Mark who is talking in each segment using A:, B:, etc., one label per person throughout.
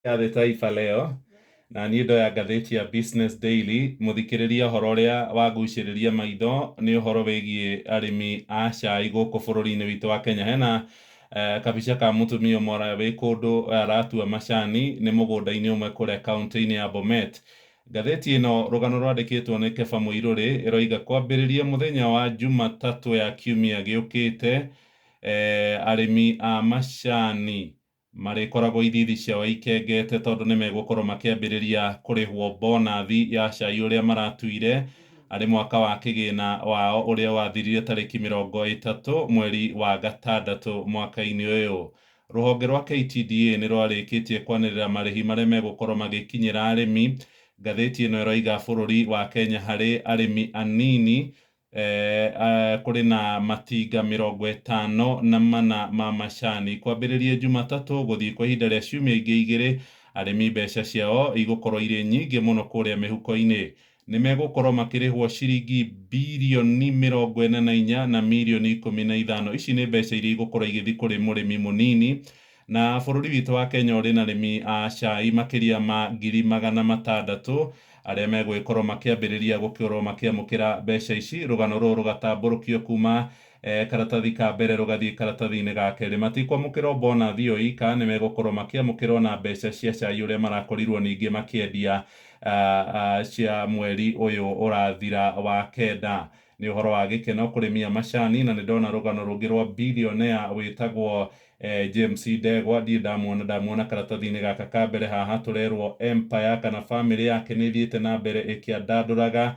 A: Ya The Taifa Leo na niĩ ndoya ngathĩti ya Business Daily. Mũthikĩrĩria, ũhoro ũrĩa wagucĩrĩria maitho nĩ ũhoro wĩgiĩ arĩmi a cai gũkũ bũrũri-inĩ witũ wa Kenya. Hena kabica ka mũtumia ũmwe wĩ kũndũ aratua macani, nĩ mũgũnda-inĩ ũmwe kũrĩa kaũntĩ-inĩ ya Bomet. Ngathĩti ĩno, rũgano rwandĩkĩtwo nĩ Keba Mũirũrĩ, ĩroiga kwambĩrĩria mũthenya wa Jumatatũ ya kiumia gĩũkĩte, arĩmi a macani marĩkoragwo ithithi ciao ikengete tondũ nĩ megũkorwo makĩambĩrĩria kũrĩhwo bonathi ya cai ũrĩa maratuire arĩ mwaka wa kĩgĩna wao ũrĩa wathirire tarĩki 30 mweri wa gatandatũ mwaka-inĩ ũyũ. Rũhonge rwa KTDA nĩ rwarĩkĩtie kwanĩrĩra marĩhi marĩa megũkorwo magĩkinyĩra arĩmi. Ngathĩti ĩno ĩroiga bũrũri wa Kenya harĩ arĩmi anini kũrĩ na matinga 54 ma macani. Kwambĩrĩria Jumatatũ gũthiĩ kwa ihinda rĩa ciumia ingĩ 2, arĩmi mbeca ciao igũkorwo irĩ nyingĩ mũno kũrĩa mĩhuko-inĩ. Nĩ megũkorwo makĩrĩhwo ciringi birioni 44 na mirioni 15. Ici nĩ mbeca iria igũkorwo igĩthiĩ kũrĩ mũrĩmi mũnini. Na bũrũri witũ wa Kenya ũrĩ na arĩmi a cai makĩria ma 600,000 arĩa megũgĩkorwo makĩambĩrĩria gũkorwo makĩamũkĩra mbeca ici. Rũgano rũrũ rũgatambũrũkio kuma karatathi ka mbere rũgathiĩ karatathi-inĩ ga kerĩ. Matikwamũkĩra bonathi o ika, nĩ megũkorwo makĩamũkĩra ona mbeca cia cai ũrĩa marakorirwo ningĩ makĩendia cia mweri ũyũ ũrathira wa kenda. Nĩ ũhoro wa gĩkeno kũrĩmia macani. Na nĩ ndona rũgano rũngĩ rwa billionaire wĩtagwo James Ndegwa. Ndirĩ ndamuona, ndamuona karatathi-inĩ gaka ka mbere haha. Tũrerwo empire kana famĩlĩ yake nĩ ĩthiĩte na mbere ĩkĩandandũraga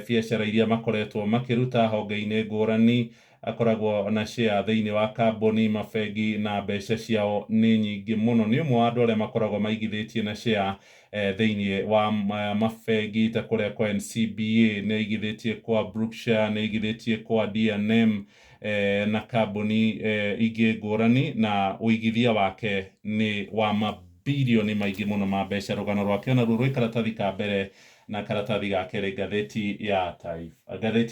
A: biacara iria makoretwo makĩruta honge-inĩ ngũrani. Akoragwo na share thĩinĩ wa kambuni, mabengi, na mbeca ciao nĩ nyingĩ mũno. Nĩ ũmwe wa andũ arĩa makoragwo maigithĩtie na share thĩinĩ wa mabengi ta kũrĩa kwa NCBA, nĩ aigithĩtie kwa Brookshire, nĩ aigithĩtie kwa D&M na kambuni ingĩ ngũrani, na ũigithia wake nĩ wa mabirioni maingĩ mũno ma mbeca. Rũgano rwake onaruo rwĩ karatathi ka mbere na karatathi ga kerĩ, ngathĩti ya Taifa, ngathĩti.